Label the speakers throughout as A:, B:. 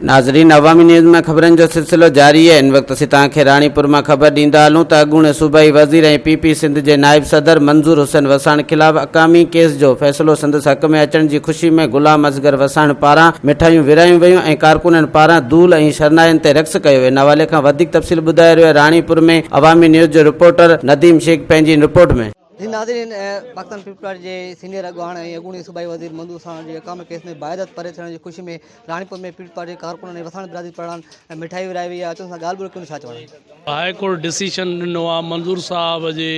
A: ناظرين عوامي نيوز ۾ خبرن جو سلسلو جاري آهي هن وقت اسين توهان کي راڻيپور مان خبر ڏيندا هلون ته اڳوڻي صوبائي وزير ۽ پي پي سنڌ جي نائب صدر منظور حسين وساڻ خلاف اقامي ڪيس جو فيصلو سندس حق ۾ اچڻ جي خوشي ۾ غلام اصغر وساڻ پاران مٺايون ورهايون ويون ۽ ڪارڪنن پاران دول ۽ شرنائين تي رقص ڪيو ويو ان حوالي کان وڌيڪ تفصيل ٻڌائي رهيو آهي راڻيپور ۾ عوامي نيوز جو رپورٽر نديم شيخ پنهنجي رپورٽ ۾.
B: جي ناظرين پاڪستان پيپلز پارٽي جي سينيئر اڳواڻ ۽ اڳوڻي صوبائي وزير منظور وساڻ جي اقامي ڪيس ۾ باعزت پري ٿيڻ جي خوشي ۾ راڻيپور ۾ پيپلز پارٽي جي ڪارڪنن ۽ وساڻ برادري پاران مٺائي ورهائي وئي آهي اچو سان ڳالهه ٻولهه ڪيون ڇا چوڻ آهي.
C: هاء ڪورٽ ڊسيشن ڏنو آ منظور صاحب جي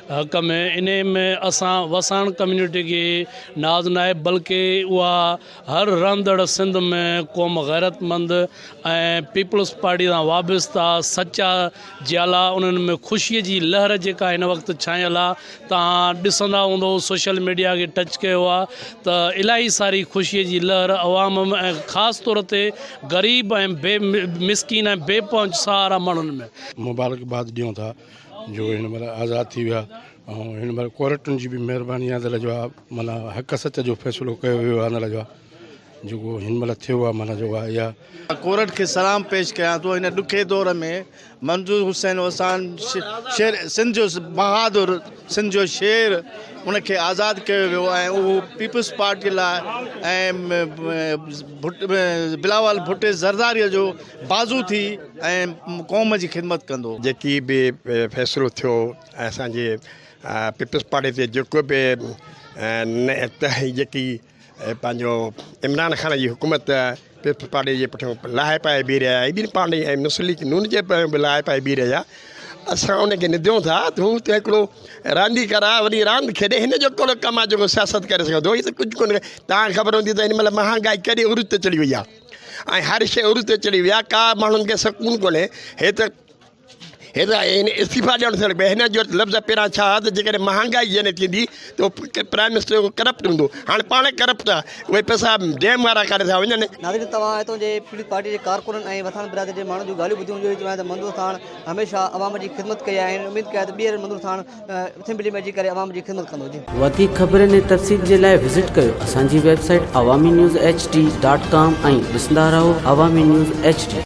C: حق ۾ انهي ۾ اسان وساڻ ڪميونٽي کي ناز ناهي بلڪه اها هر رهندڙ سنڌ ۾ قوم غيرتمند ۽ پيپلز پارٽي سان وابسته سچا جيالا انهن ۾ خوشي جي لهر جيڪا هن وقت ڇانيل آ توهان ڏسندا هوندو سوشل ميڊيا کي ٽچ ڪيو آ ته الاهي ساري خوشي جي لهر عوام ۾ ۽ خاص طور تي غريب ۽ بي مسڪين ۽ بي پهچ سهارا ماڻهن ۾.
D: مبارڪباد ڏيون ٿا جو هن مهل آزاد ٿي ويا ۽ هن مهل ڪورٽن جي به مهرباني آهي ته جو آهي معنيٰ حق سچ جو فيصلو ڪيو ويو آهي ان جو جيڪو هن مهل ٿيو آهي معنيٰ جو آهي اها
E: ڪورٽ کي سلام پيش ڪيان ٿو هن ڏکي دور ۾ منظور حسين وساڻ شير سنڌ جو بهادر سنڌ جو شير ان کي آزاد ڪيو ويو ۽ اهو پيپلز پارٽي لاء ۽ بلاول ڀٽي زرداري جو بازو ٿي ۽ قوم جي خدمت ڪندو.
D: جيڪي به فيصلو ٿيو ۽ اسان جي پيپلز پارٽي تي جيڪو به جيڪي پنهنجو عمران خان جي حڪومت پيپلز پارٽي جي پٺيان لاهي پائي بيهي رهيا آهي ٻين پارٽي ۽ مسلم ليگ نون جي پٺيان به لاهي پائي بيهي رهيا اسان ان کي نديون ٿا ته هو ته هڪڙو رانديگر آهي وڏي راند کيڏي هن جو ڪهڙو ڪم آهي جيڪو سياست ڪري سگهندو هي ته ڪجهه ڪونهي توهان کي خبر هوندي ته هن مهل مهانگائي ڪيڏي عروج تي چڙهي وئي آهي ۽ هر شيء عروج تي چڙهي وئي آهي ڪا ماڻهن کي سڪون ڪونهي هي ته هي ته هن استعيفا ڏيڻ ٿيڻ پئي هن جو لفظ پهريان ڇا ته جيڪڏهن مهانگائي جڏهن ٿيندي ته پرائم منسٽر ڪرپٽ هوندو هاڻي پاڻ ڪرپٽ آهي اهي پئسا ڊيم وارا ڪاڏي ٿا وڃن.
B: ناظرين توهان هتان جي پيپلز پارٽي جي ڪارڪنن ۽ وساڻ برادري جي ماڻهن جون ڳالهيون ٻڌيون اهو ئي چوڻ آهي ته منظور ساڻ هميشه عوام جي خدمت ڪئي آهي ۽ اميد ڪئي آهي ته ٻيهر منظور ساڻ اسيمبلي ۾ اچي ڪري عوام جي خدمت ڪندو جي.
A: وڌيڪ خبرن ۽ تفصيل جي لاء وزٽ ڪيو اسان جي website Awami news H D dot com ۽ ڏسندا رهو عوامي نيوز ايڇ ڊي.